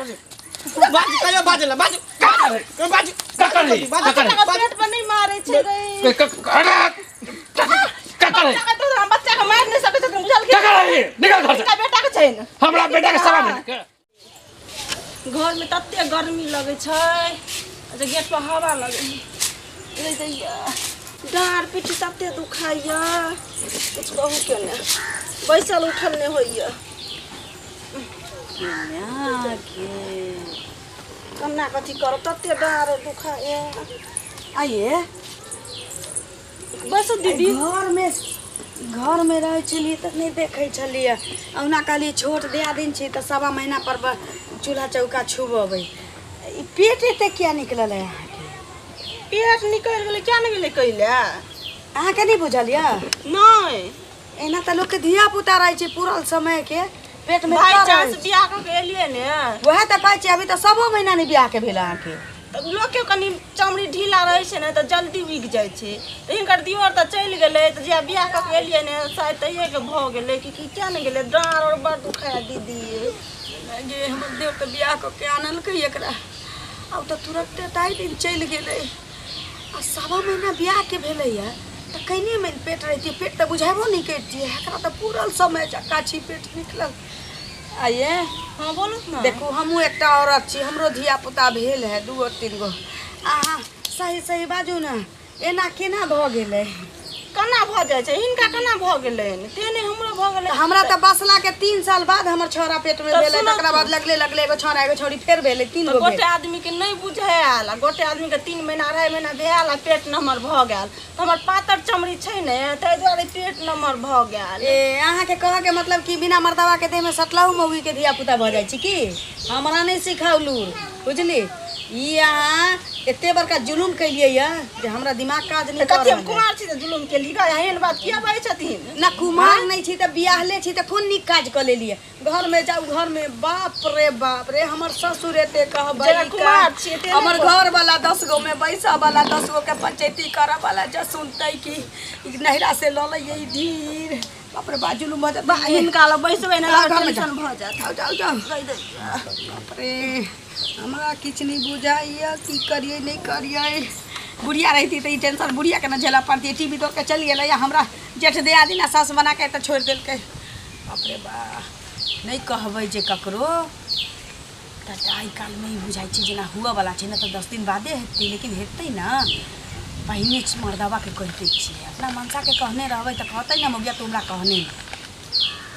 बाजू बाजू कहियो बाजू ला बाजू बाजू ककर है ककर है बच्चा के पेट पर नहीं मारे छै रे अरे ककर है बच्चा के तो हम बच्चा के मार नहीं सकै छथिन बुझल कि ककर है निकल घर से हिनका बेटा के छै ने हमरा बेटा के सवा महीना घर में तते गर्मी लगै छै जे गेट पर हवा लगै रे दैया डाँर पीठी तते दुखाइया कुछ कहू के ने बैसल उठल नहि होइया केना कथी करब तते डाँर दुखाइया आइए बैसू दीदी घरमे घरमे रहै छलियै तऽ नहि देखै छलियै ओहुना कहलियै छोट दियादिन छी तऽ सवा महीना पर चूल्हा चौका छुबबै ई पेट एते किया निकलल है अहाँके पेट निकलि गेलै किया नहि गेलै कैले अहाँके नहि बुझल यऽ नहि एना तऽ लोकके धिया पुता रहै छै पूरल समयके पेटमे बाई तर रहै चांस छै। बियाह कऽ के एलियै ने वएह तऽ कहै छी अभी तऽ सवो महीना नहि बियाहके भेल अहाँके तऽ लोकके कनि चमड़ी ढीला रहै छै ने तऽ जल्दी उगि जाइ छै तऽ हिनकर दियोर तऽ चलि गेलै तऽ जहिया बियाह कऽ के एलियै ने शायद तहिएके भऽ गेलै कि की किया नहि गेलै डाँर आओर बड़ दुखाए दीदी गे हमर देव तऽ बियाह कऽ के आनलकै एकरा आब तऽ तुरन्ते ताहि दिन चलि गेलै आ सवा महीना बियाहके भेलैए तऽ कनिए मनि पेट रहितियै पेट तऽ बुझेबो नहि करितियै एकरा तऽ पूरल समय जकाँ छी पेट निकलल आइए हँ बोलू ने देखू हमहूँ एकटा औरत छी हमरो धिया पुता भेल है दूगो तीन गो अहाँ सही सही बाजू ने एना केना भऽ गेलै केना भऽ जाइ छै हिनका केना भऽ गेलनि तेहने हमरो भऽ गेलै हमरा तऽ बसलाके 3 साल बाद हमर छौड़ा पेटमे तऽ भेलै सुनू तकरा बाद लगले लगले एगो छौड़ा एगो छौड़ी फेर भेलै 3 तऽ गो गोटे भेल आदमीके नहि बुझायल आ गोटे आदमीके 3 महीना 2.5 महीना भेल आ पेट नमहर भऽ गेल तऽ हमर पातर चमड़ी छै ने ताहि दुआरे पेट नमहर भऽ गेल ए अहाँके कहऽके मतलब कि बिना मर्दबाके देहमे सटलहु मौगीके धिया पुता भऽ जाइ छै की हमरा नहि सिखाउ लूर बुझली ई अहाँ एते बड़का जुलुम केलियै यऽ जे हमरा दिमाग काज नहि तऽ कऽ कथी हम रहल अइ। कुमार छी तऽ जुलुम केली गऽ एहन बात किया बाजै छथिन ना कुमार नहि छी तऽ बियाहले छी तऽ कोन नीक काज कऽ लेलियै घर में जाउ घर में बाप रे बाप रे हमर ससुर एते कहबै जेना कुमार छियै तेना हमर घर वाला 10 गो में बैसऽ वाला 10 गो के पंचायती करऽ वाला जे सुनतै कि ई नहिरा से लऽ लैयै ई धीर बाप रे बाजू भऽ जात बा हिनका लग बैसबै ने जाउ घरमे टेंशन भऽ जायत जाउ जाउ जाउ बाप रे हमरा किछु नहि बुझाइए की करियै नहि करियै बुढ़िया रहिती तऽ ई टेंशन बुढ़ियाके ने झेलऽ पड़तियै टी वी दऽ के चलि गेलै आ हमरा जेठ दियादिन आ सासु बना कऽ एतऽ छोड़ि देलकै बाप रे बा नहि कहबै जे ककरो तऽ आइ काल्हिमे ई बुझाइ छै जेना हुअवला छै ने तऽ 10 दिन बादे हेतै लेकिन हेतै ने पहिने मर्दबाके कहि दै छियै अपना मनसाके कहने रहबै तऽ कहतै ने मौगिया तू हमरा कहने नहि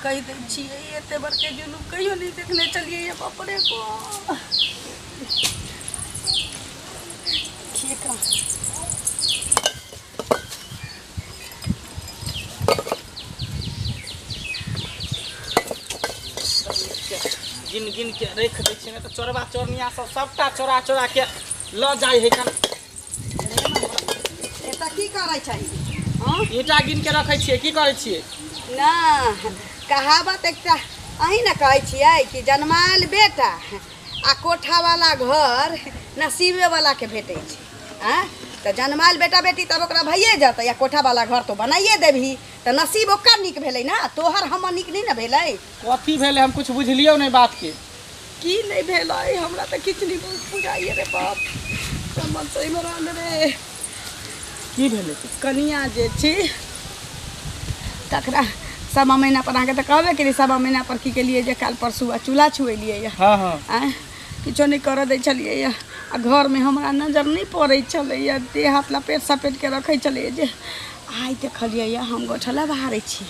कहि दै छियै एते बड़के जुलूम कहियो नहि देखने छलियै बाप रे बाप ठीक है गिन गिन के रख दै छियै नहि तऽ चोरबा चोरनिया सब सबटा चोरा चोरा के लऽ जाइ है कन एतऽ की करै छै हँ ईंटा गिन के रखै छियै की करै छियै ना कहावत एकटा अहीं ने कहै छियै कि जनमायल बेटा आ कोठावाला घर नसीबेवालाके भेटै छै आँय तऽ जनमायल बेटा बेटी तब ओकरा भइए जेतै आ कोठावाला घर तो बनाइए देबही तऽ नसीब ओकर नीक भेलै ने तोहर हमर नीक नहि ने भेलै कथी भेलै हम कुछ बुझलियौ नहि बातके की नहि भेलै हमरा तऽ किछु नहि बुझाइए रे बाप समझ सही रहल रे की भेलै कनिया जे छी तकरा सवा महीना पर अहाँके तऽ कहबे केलियै सवा महीना पर की केलियै जे काल्हि परसू आ चूल्हा छुएलियै यऽ हँ हँ आँय किछो नहि करऽ दै छलियै यऽ आ घरमे हमरा नजर नहि पड़ै छलैए देह हाथ लपेट सपेटके रखै छलैए जे आइ देखलियै यऽ हम गोठला बहारै छी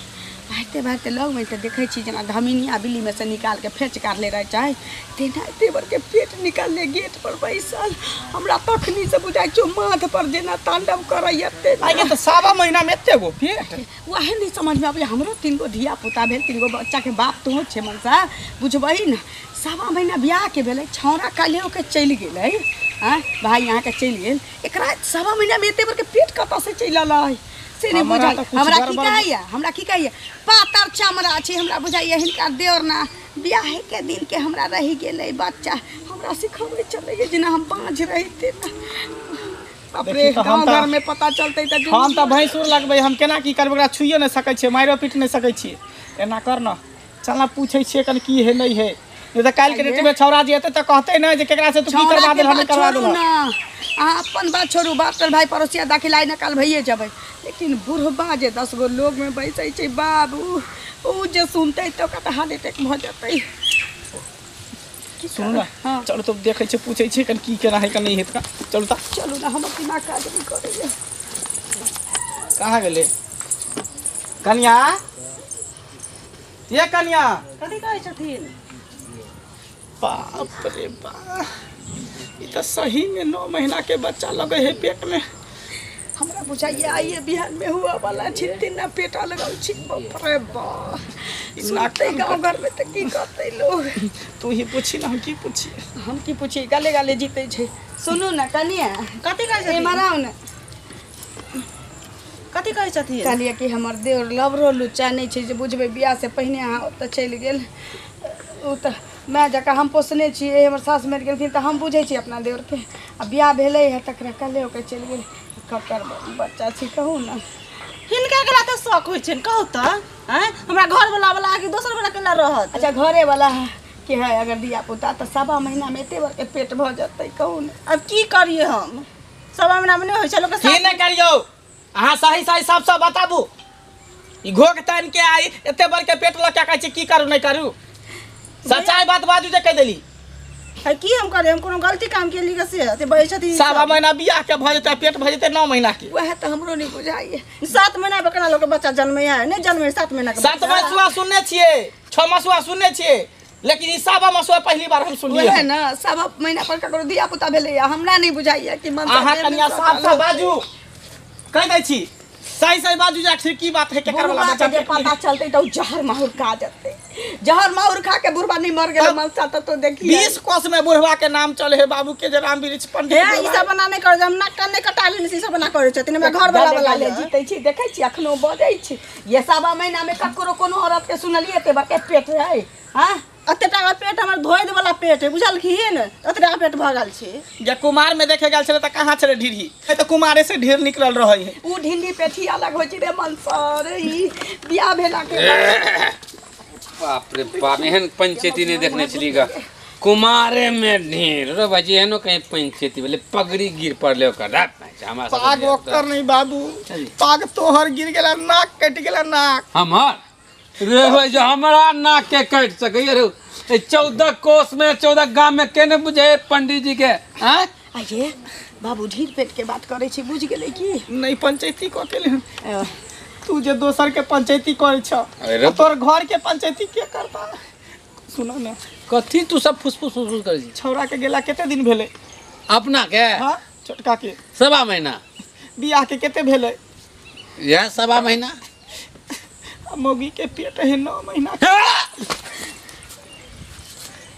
बहारिते बहारिते लगमे तऽ देखै छी जेना धमिनिया बिल्लीमे से निकालिके फेँच काटले रहै छै तेना एते बड़के पेट निकालने गेट पर बैसल हमरा तखनी से बुझाइ छौ माथ पर जेना तांडव करैया तेना आइ तऽ सवा महीनामे एते गो पेट वएह नहि समझमे अबैया हमरो 3 गो धिया पुता भेल 3 गो बच्चाके बाप तोहूँ छै मनसा बुझबही ने सवा महीना बियाहके भेलै छौड़ा काल्हि ओके चलि गेलै आँय भाय अहाँके चलि गेल एकरा सवा महीनामे एते बड़के पेट कतऽसँ चलि एलै से नहि हमरा बुझल तऽ किछु हमरा की गड़बड़ कहैया हमरा की कहैया पातर चमड़ा छै हमरा बुझाइया हिनका देवर ना बियाहेके दिनके हमरा रहि गेलै बच्चा हमरा सिखबै छलैया जेना हम बाँझ रहिते ना बाप रे देखी तऽ हम गाँव तऽ- घरमे पता चलतै तऽ हम तऽ भैंसुर लगबै हम केना की करबै ओकरा छुइयो नहि सकै छियै मारियो पीट नहि सकै छियै एना कर न चल न पूछै छियै कनि की है नहि है नहि तऽ काल्हि के डेट में छौड़ा जे एतै तऽ कहतै नहि जे केकरा से तू की करवा छौड़ा के देलह नहि बात करवा छोड़ू देलह। ना, अहाँ अपन बात छोड़ू, बाप तर भाई पड़ोसिया दाखिल आइ न काल भइए जेबै, लेकिन बुढ़बा जे 10 गो लोग में बैसै छै बाबू, उ जे सुनतै तऽ ओकरा तऽ हार्ट अटैक भऽ जेतै। सुनू ना, हाँ। चलू तऽ देखै छियै पूछै छियै कनि की केना है कनि नहि हेतै, चलू तऽ। चलू ना, हमर दिमाग काज नहि करैया। कहाँ गेलै कनिया? ये कनिया कथी कहै छथिन? बाप रे बाप, ई तऽ सही में 9 महीना के बच्चा लगे है पेट में। हमरा बुझाइए आइए बिहान में हुआ वाला छिन ना पेटा लगल छी। बाप रे बाप, सुनते गाँव घर में तऽ की कहतै लोग। तू ही पूछी ना, हम की पूछी? हम की पूछी, गाले गाले जीते छै। सुनू ना कनिया, कथी कहै ए छथिन? मराउ ना। कथी कहै छथिन? कहलियै कि हमर देवर लबरो लुच्चा नहि छै जे बुझबै, बियाह से पहिने अहाँ ओतऽ चलि गेल। ओ तऽ माय जकाँ हम पोसने छियै, हमर सास मरि गेलखिन तऽ हम बुझै छियै अपना देवरके, आ बियाह भेलै हँ तकरा कल्हे ओकर चलि गेल। ककर बच्चा छी कहू ना? हिनका केला तऽ शौक होइ छनि, कहू तऽ आँय, हमरा घरवला वाला कि दोसर वाला केला रहत? अच्छा घरेवला के है अगर धिया पुता तऽ 1.25 महीना में एते बड़के पेट भऽ जेतै, कहू ना? अब की करियै हम, 1.25 महीना में नहि होइ छै लोकके। की नहि करियौ अहाँ, सही सही सब सब बताबू। ई घोघ तानि के आई एते बड़के पेट लऽ के कहै छै की करू नहि करू, सच्चाई बात बाजू जे कहि देली। है की हम करियै, हम कोनो गलती काम केली के से एते बजै छथिन? 1.25 महीना बियाह के भऽ जेतै, पेट भऽ जेतै 9 महीना के। वएह तऽ हमरो नहि बुझाइए। 7 महीना पर केना लोकके बच्चा जन्मै है? नहि जन्मै 7 महीना के। 7 मसुआ सुनने छियै, 6 मसुआ सुनने छियै, लेकिन ई 1.25 मसुआ पहली बार हम सुनलियै। वएह ना, 1.25 महीना पर ककरो धिया पुता भेलैया, हमरा नहि बुझाइए कि मन। अहाँ कनिया साफ साफ बाजू, कहि दै छी, सही सही बाजू जे आखिर की बात है, केकर वाला बुढ़बा बच्चा के जे पेट में? पता चलतै तऽ उ जहर माहुर खा जेतै, जहर माहुर खा के बुढ़बा नहि मर गेलै मनसा तऽ तो देखिए। 20 कोस में बुढ़वा के नाम चले है बाबू के, जे राम वृक्ष पंडित हे ई बुढ़वा। सब बना नहि करू, हम नाक कान नहि कटा लेने छी, ई सब बना करै छथिन। हमरा घरवला गाले वाला गाले जीतै छी, देखै छी अखनो बजै छी। ये 1.25 महीना में ककरो कोनो औरत के सुनलियै एते बड़के पेट रहै? हाँ, एते टाका पेट हमर धोइ दे वाला पेट है, बुझलखिन? एते टाका पेट भऽ गेल छै। जे कुमार में देखे गेल छलै तऽ कहाँ छलै ढीढ़ी? ए तऽ कुमारे से ढेर निकलल रहै है। उ ढिल्ली पेठी अलग होइ छै रे मनसर, ई बियाह भेला के बाद। बाप रे बाप, एहन पंचायती नहि देखने छली गा, कुमारे में ढेर रे भाजी, एहनो कहीं पंचायती भेलै? पगड़ी गिर पड़लै ओकर रात भाई, हमरा सबके पाग ओकर नहीं बाबू, पाग तोहर गिर गेला, नाक कटि गेला नाक। हमर रे भाई, जो हमरा नाक के कटि सकैए रे? 14 कोस में 14 गाम में के ने बुझे पंडित जी के? आँय आइए बाबू, ढीर पेट के बात करै छी, बुझि गेलै की? नहीं पंचायती कऽ के ले तू, जे दोसर के पंचायती करै छ, अरे तोर घर के पंचायती के करता? सुनो ना। कथी तू सब फुसफुस फुसफुस करै छी? छौड़ा के गेला कते दिन भेलै? अपना के? हाँ, छोटका के। 1.25 महीना। बियाह के कते भेलै? इएह 1.25 महीना। आ मौगी के पेट है 9 महीना के।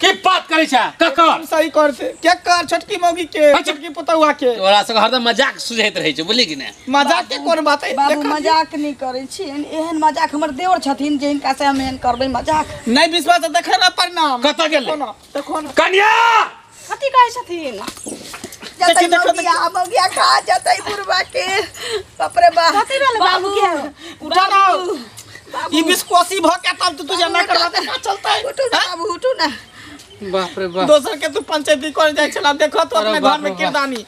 की बात करै छै ककर? सही करते के कर, छोटकी मौगी के, छोटकी पुतौआ के। तोरा सब हरदम मजाक सुझैत रहै छै, बुझली कि नहि? मजाक के कोन बात है? बाबू, देखा। मजाक नहि करै छी, एहन मजाक हमर देवर छथिन जे हिनका से हम एहन करबै मजाक? नहीं विश्वास तऽ देखे ना परिणाम। कतऽ गेलै? देखो ना, देखो ना। कनिया, कथी कहै छथिन? जतै देखी, देखो, मौगिया, मौगिया खा जतै बुढ़बा के, बाप रे बाप। कथी भेलै बाबू के? उठा ना, ई विस्कोसी भ के तब तू तुझे ना करवा त का चलतै? उठू ना बाबू, उठू ना। बाप रे बाप। दोसर के तू पंचायती कर जाइ छला, देखो तो अरे अपने बाप घर में रे बाप। किरदानी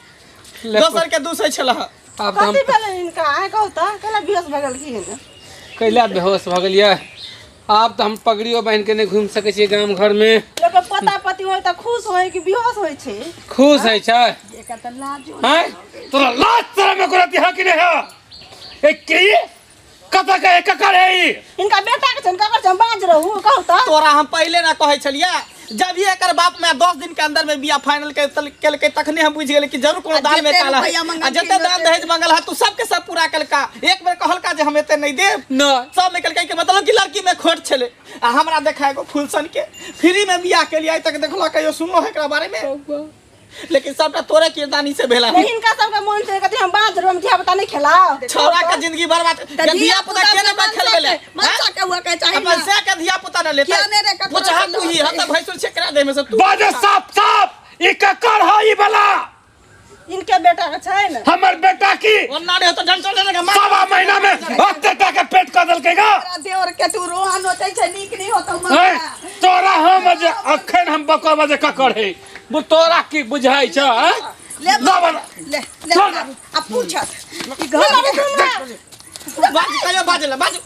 ले, दोसर के दूसै छला। आब तऽ हम कथी भेलै हिनका, अहाँ कहू तऽ, केना बेहोश भऽ गेलखिन? कैला बेहोश भऽ गेलियै? आब तऽ हम पगड़ियो बान्हि के नहि घुमि सकै छियै गाम घर में। लोकके पोता पोती होइ तऽ खुश होइ कि बेहोश होइ छै? खुश होइ छै? एकर तऽ लाजो। हैं, तोरा लाज शरम एको रत्ती है कि नहि है? ए की कतऽ के ककर है ई? हिनका बेटा के छनि, ककर छनि? बाज रहू, कहू तऽ। तोरा हम पहिले ना कहै छलियै, जब ही एकर बाप में 10 दिन के अंदर में बियाह फाइनल केलकै तखने हम बुझि गेलै कि जरूर कोनो आ दाल में जते काला है। रुपैआ आ मंगलखिन जते दान ओते- दहेज मंगल है तू सबके सब पूरा केलका, एक बेर कहलका जे हम एते नहीं देब? नहि। सब में केलकै के मतलब कि लड़की में खोट छलै। आ हमरा देखा एगो फुलसन के फ्री में बियाह केलियै, आइ तक देखलक कहियो सुनलो है एकरा बारे में? लेकिन सबटा तोरे किरदानी से भेला। नहि, हिनका सबके मन छै कथी, हम बाज रहू, हम धिया पुता नहि खेलाउ? छौड़ा के जिंदगी बर्बाद तऽ धिया पुता के ने खेलबे ले मनसा के हुआ के चाही अपन ना। से के धिया पुता न लेते। किया ने रे ककरो पूछा से तू ही हम लड़तै? तऽ भैंसुर छै करा दे में से तू बाजे साफ साफ, ई ककर है ई वाला? इनके बेटा के छै ने। हमर बेटा की ओन्ना रे तो डंटल ले के मार। 1.25 महीना में ओते टा के पेट कऽ देलकै गा? तोरा देवर के तू रोहा नोचै छै, नीक नहि होतौ हैं? मनसा। तोरा हम जे अखन हम बकवा जे ककर है बु तोरा की बुझाइ छ हैं? ले ना बना। ले ले छोड़। बाबू, आ पूछत ई घर में बाजू कहियो बाजू ला बाजू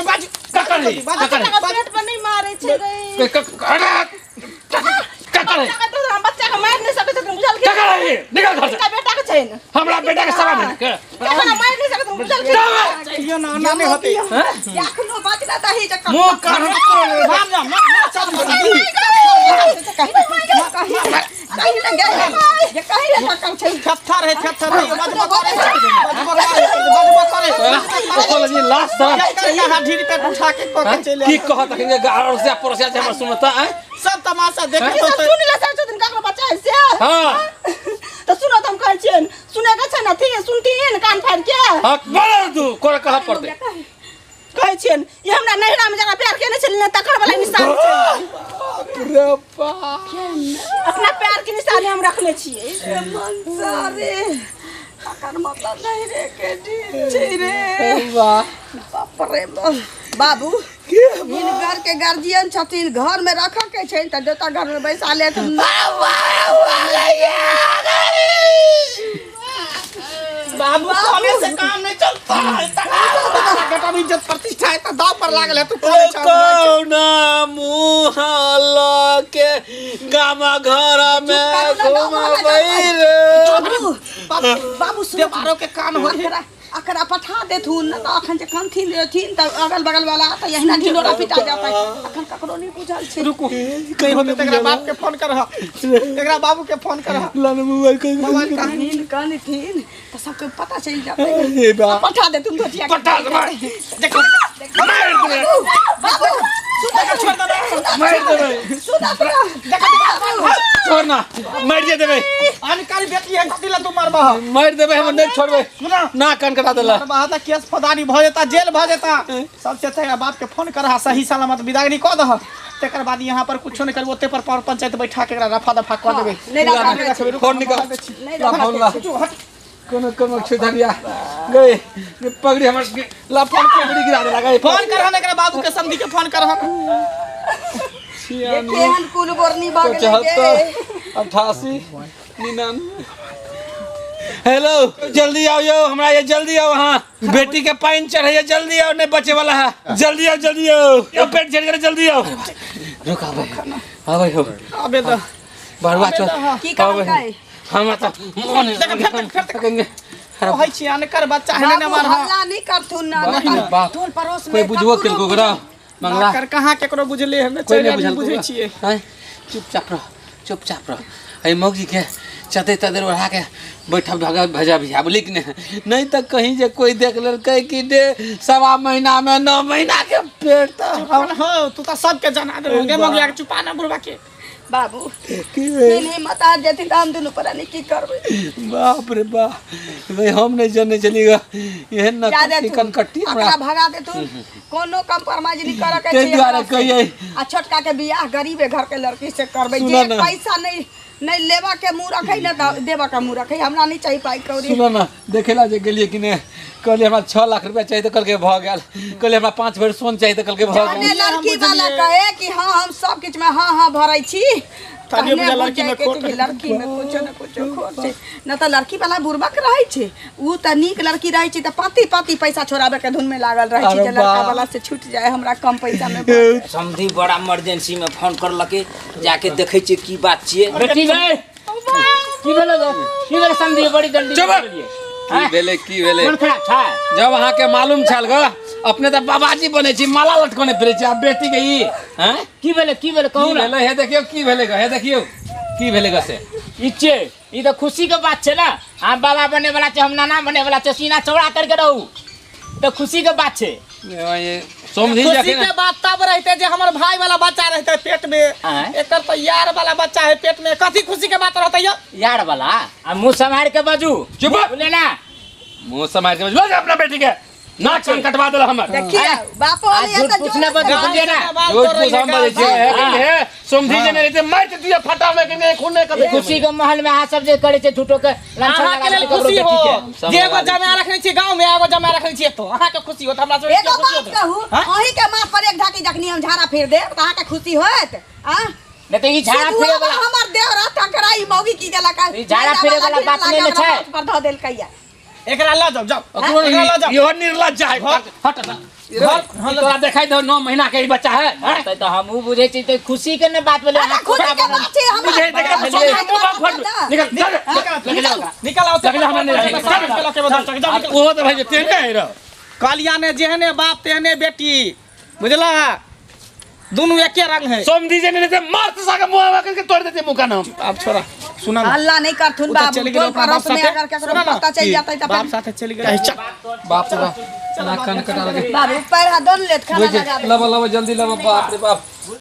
बाजू ककर है बाजू ककर है बच्चा के पेट पर नहीं मारे छै रे क- क- अरे ककर है बच्चा के तो हम बच्चा के मारि नहीं सकै छथिन बुझल कि ककर है निकल घर से हिनका बेटा के छै ने हमरा बेटा के सवा महीना के केकरा मारि नहीं सकै छथिन बुझल कि कहियो ना ना नहीं होती एखनो बजना दही जे मुंह कान राम राम ना ना चल कहीं कहीं कहीं ना गए जे कहीं ना ककड़ छै थेथर है थेथर है बजबो करे बजबो करे बजबो करे बोल जी लास्ट साल कहाँ ढीर पे उठा के कऽ के चलि की आयल। कहत अखन अड़ोसिया पड़ोसिया जे हमर सुनता हैं सब तमाशा देखैत ई सब होतै सुनि ले सकै छथिन ककरो बच्चा है से हां तऽ सुनो तऽ हम कहै छियनि सुनै के छै ने अथी सुनथिन कान फाड़ि के हां बोल तू कोरा कह पड़तै कहै छियनि ई हमरा नैहरा मे जकरा प्यार केने छलियै ने तकर वाला निशान छै रे बाप अपना प्यार के निशानी हम रखने छियै मनसा रे तकर मतलब नहीं रे के ढील छै रे वाह बाप रे बाप। बाबू हिनकर के गार्जियन छथिन घर में रखऽ के छै तऽ देवता घर में बैसा लेत बाबू कहने से काम नहीं चलता है बेटा भी इज्जत प्रतिष्ठा है तो दाव पर लागल है तू कौन छौ कौना मुँह लके गामा घर में घुमबै रे बाबू बाबू सुनो देवारो के कान हो अकरा अकरा पठा देथुन न तऽ अखन जे कनथिन रहथिन तऽ अगल बगल वाला तऽ एहिना ढिंडोरा पिटा जेतै अखन ककरो नहि बुझल छै रुकू कहीं होते तकरा बाप के फोन करह एकरा बाबू के फोन करह लाने मोबाइल के मोबाइल कहाँ कनथिन कनथिन तऽ सबके पता चलि जेतै हे बा पठा देथुन धोतिया के। पठा देबै देखो मारि देबै बाबू देखो छोड़ दे मारि देबै सुनत रह। छोड़ ना मारि देबै अनकर बेटी है कथी ला तू मरबह मारि देबै हम नहि छोड़बै सुना ना कान कटा देला मरबह तऽ केस फौदारी भऽ जेता जेल भऽ जेता सबसे अच्छा एकरा बाप के फोन करह सही सलामत विदागरी कऽ दह तकर बाद यहाँ पर कुछो नहीं करबो ओते पर पर पंचायत बैठा के एकरा रफा दफा कऽ देबै नहि रखबै छै। फोन निकाल नहि ला फोन ला तू हट कोनो कोनो छुधरिया गए पगड़ी हमर ला फोन पगड़ी गिरा देला गए फोन करहन एकरा बाबू के समधी के फोन करहन ये केहन कुल बोरनी भऽ गेलै गे। 75 88 99 हेलो जल्दी आओ यो हमरा ये जल्दी आओ हाँ बेटी के पानी चढ़े जल्दी आओ नहीं बचे वाला है जल्दी आओ जल्दी आओ यो पेट झड़ गया जल्दी आओ रुक आवे आवे हो अबे तऽ बरुआ चल की कहलकै हम तो मन देख, फेर सकेंगे कहै छी अनकर बच्चा है ने बाबू मार हल्ला नहीं करथुन ना बाप रे ना बाप। टोल पड़ोस कोई में बुझबो ककरो केलको गोरा मंगला कर कहाँ केकरो बुझले हमे कोई चलि नहीं आदमी बुझल बुझै छियै हैं चुपचाप रह चुपचाप रह अरे मौगी के चते तदर ओढ़ा के बैठब भगा भजा भी आब लेकिन नहीं तो कहीं जे कोई देख लेलकै कि डे सवा महीना में 9 महीना के पेट तो हो तू तऽ सबके जना देबो गे मगिया के चुपा ना बुढ़वा के बाबू नहीं मत आ जेथिन तऽ हम दुनू प्राणी की करबै बाप रे बाप भाई हम नहीं जाने चलीगा एहन न जा कट्टी देथुन कनकट्टी अकरा हमरा भगा देथुन कोनो कम्प्रोमाइज नहीं करऽ के ताहि छै दुआरे एकरा से। कहियै। आ छोटका के बियाह गरीबे घर के लड़की से करबै सुनऽ जे ना। पैसा नहीं नहीं लेबा के मुँह रखै ना तऽ देबा के मुँह रखै हमरा नहीं चाही पाइ कौड़ी सुनो ना देखेला जे गेलियै कि नहि कहलियै हमरा 6 लाख रुपया चाही तऽ कहलकै भऽ गेल कहलियै हमरा 5 भरि सोन चाही तऽ कहलकै भऽ जहने गेल लड़की वाला कहे कि हाँ हम सब किछु में हाँ हाँ भरै छी तहने तहने बुझा लड़की में बुझाइ के खोट छै कि लड़की में कुछो न कुछो खोट छै न तऽ लड़की वाला बुड़बक रहै छै उ तऽ नीक लड़की रहै छै तऽ पाती पाती पैसा छोड़ाबे के धुन में लागल रहै छै अरे जे लड़का वाह। वाला से छूट जाए हमरा कम पैसा में भऽ जाए। समधी बड़ा इमरजेंसी में फोन करलकै जाके देखै छियै की बात छियै बेटी गए की भेलो गो? की भेलो समधी बड़ी जल्दी चुप। बोलिए की भेलै की भेलै मन खराब छै जब अहाँके मालूम छल ग अपने तऽ बाबाजी बनै छी माला लटकौने फिरै छी आ बेटी के ई हैं की भेलै की भेलै की कहू ना भेलै हे देखियौ की भेलै ग हे देखियौ की भेलै ग से ई छै ई तऽ खुशी के बात छै ना हम बाबा बने वाला छै हम नाना बने वाला छै सीना चौड़ा करके रहू तऽ खुशी के बात छै ये समधी खुशी जखन के बात तब रहते जे हमर भाई वाला बच्चा रहते पेट में आँय? एकर तो यार वाला बच्चा है पेट में कथी खुशी के बात रहते यो यार वाला आ मुँह सम्हार के बाजू चुप। बोले ना मुँह समाज के बजबो अपना बेटी के नाक कान कटवा देला हमर। देखिए बापो आ ने झूठ तऽ पूछ ना बजू बुझलिए ना। झूठ फूस हम बजै छियै, हे, हे, समधी जे नहि रहतै मारि के दिया फटा में के खून नहि कभी। खुशी के महल में अहाँ सब जे करे छै झूठो के लांछन अहाँ के लगा लेल देबै ककरो खुशी बेटी हो के। जे एगो जमा रखने छी गाँव में, एगो जमा रखने छी एतौ, अहाँ के खुशी होत, हमरा सब एगो बात कहू, अहीं के माथ पर एक ढाकी जखनी हम झाड़ा फेर देब तऽ अहाँके खुशी होयत? आ नहीं तो ई झाड़ा सिधुआ फिरे वाला हमर देह रह तकरा ई मौगी की देलक? ई झाड़ा फिरे वाला बात नहि ने छै। माथ पर धऽ देलकैया। एकरा लऽ जाउ, जाउ एकरा लऽ जाउ। इहो निर्लज्ज है। हट हट, तोरा देखाई दो 9 महीना के ई बच्चा है, हैं? तऽ हमहूँ बुझै छी तऽ खुशी के ने बात भेलै। अरे खुशी के बात छै हमरा। बुझे देख हमरा सोच के मुंह बात फाड़ बता। निकल चल, निकल निकल आओ। देखले हमरा नहि रहे। ओहो तऽ भाई जे तेहने है रह। कहलिया ने जेहने बाप तेहने बेटी, बुझला? दुनू एके रंग है। समधी जे नहीं रहते मार से साके मुंह में करके तोड़ देते मुंह का नाम। अब छोड़ा, सुना ना। हल्ला नहीं करथुन उ तऽ बाबू, चलि गेल टोल अपना बाप पड़ोस में साथे। अगर केकरो सुना ना, पता चलि की? जेतै तऽ बाप साथे चलि गेल। चल। बाप रे बाप, नाक कान कटा लगे। बाबू पैर हाथ दोन लेत खाना लगा दे। लबा लबा जल्दी लबा, बाप रे बाप।